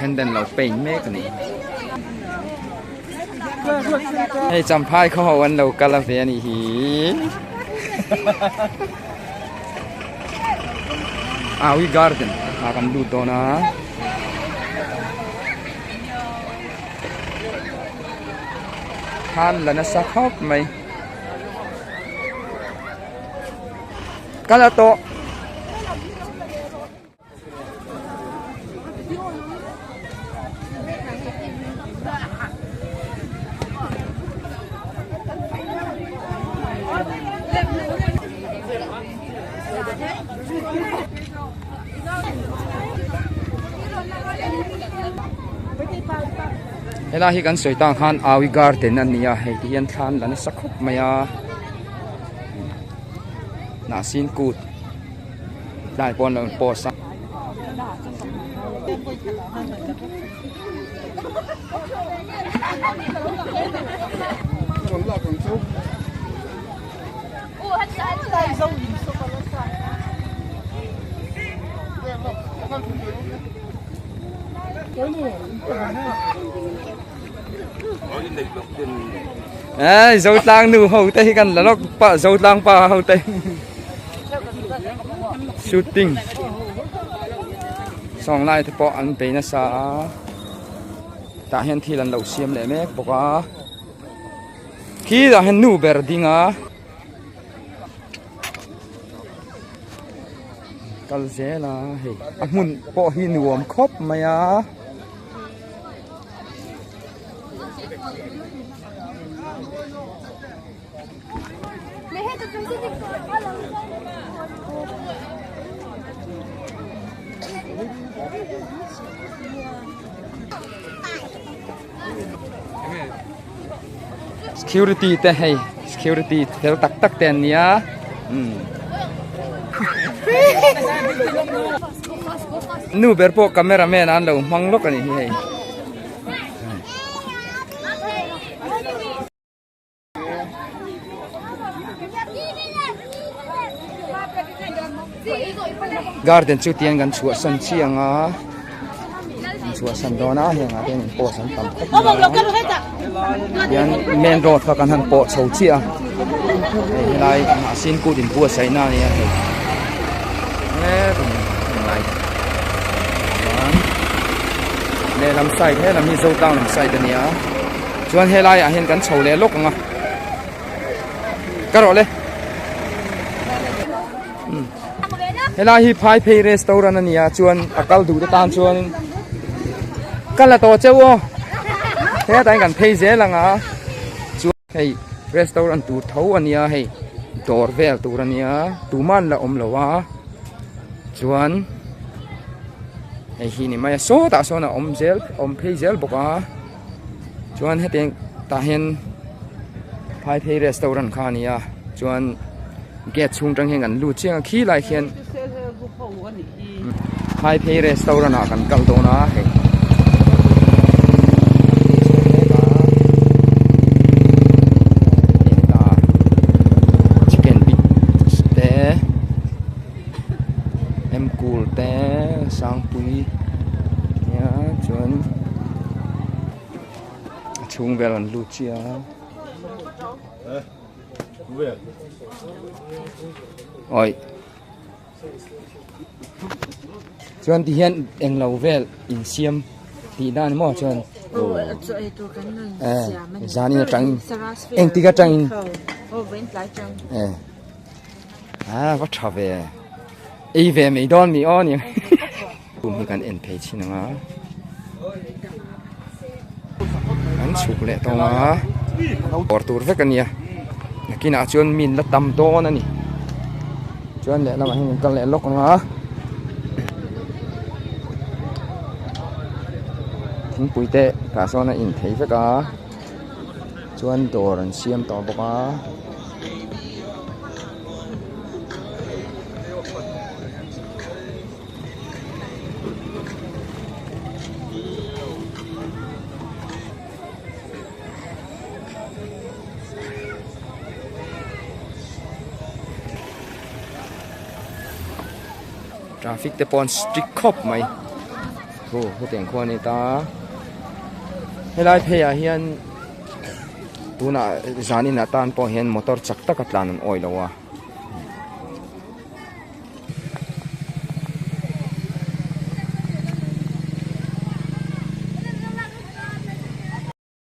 Then ten lo paint mek a ni. Hei champhai khaw ho an lo kal a ve a nih hi. Awi garden ah kan lut dawn a. Khan la nasa khawp mai. Kal a tawh. Helai hi kan sawi tang khan Awi garden a ni a hei ti hian thlan la nasa khawp mai a hnahsin kut tlai pawh an lo post a. Ê, dâu tlang nu hầu tây gần là nó pa dâu tlang pa hầu tây shooting song lai te pawh an bei nasa a tah hian thil an lo siam leh mek bawk a khi tah hian nu ber ding a kal zel a hei a hmun pawh hi nuam khawp mai a. Security te hei security fel tak tak te an nia umm nu ber pawh camera man an lo hmang lawk a nih hi hei. Garden chu tiang kan chhuah san chiang a an chhuah san dawn a heng ah te hian in post an tam khawp mai a tian main road kha kan han pawh chho chiah a hei helai mahsin kut in buatsaih na a nia hei helai chuan lehlam side helam hi zotlang lam side a nia. Chuan helai ah hian kan chho leh lawk ang a ka rawh le helai hi phai phei restaurant a ni a chuan a kal duh te tan chuan ka la tawh cheu aw hetah hian kan phei zel ang a chuan hei restaurant tur tho a nia hei dawr vel tur a nia tuman la awm lo a chuan hei hi ni mai a sawtah sawn a awm zel awm phei zel bawk a. Chuan hetiang tah hian Phaiphei restaurant kha a ni a chuan gate chhung tang hian kan lut chiang a khi lai khian Phaiphei restaurant ah kan kal dawn a hei. Chicken bit te Emkul te Sangpui nia chuan a chhung vel an lut chiah a awi chuan ti hian englo vel insiam tih dan maw chuan zanin atangin engtik atangin a va tha ve ei ve mai dawn mi aw ni kum hi kan en phei chin ang a an chhuk leh tawng a dawr tur vek a nia nakinah chuan min la tam dawn a ni chuan lehlamah hian kan kal leh lawk ang a thingpui te tah sawn a in thei vek a chuan dawr an siam tawh bawk a. Traffic te pawh an strict khawp mai. Khu hetiang khua a ni ta. Helai phei ah hian tunah zanin atan pawh hian motor chak taka tlan an awih lo a.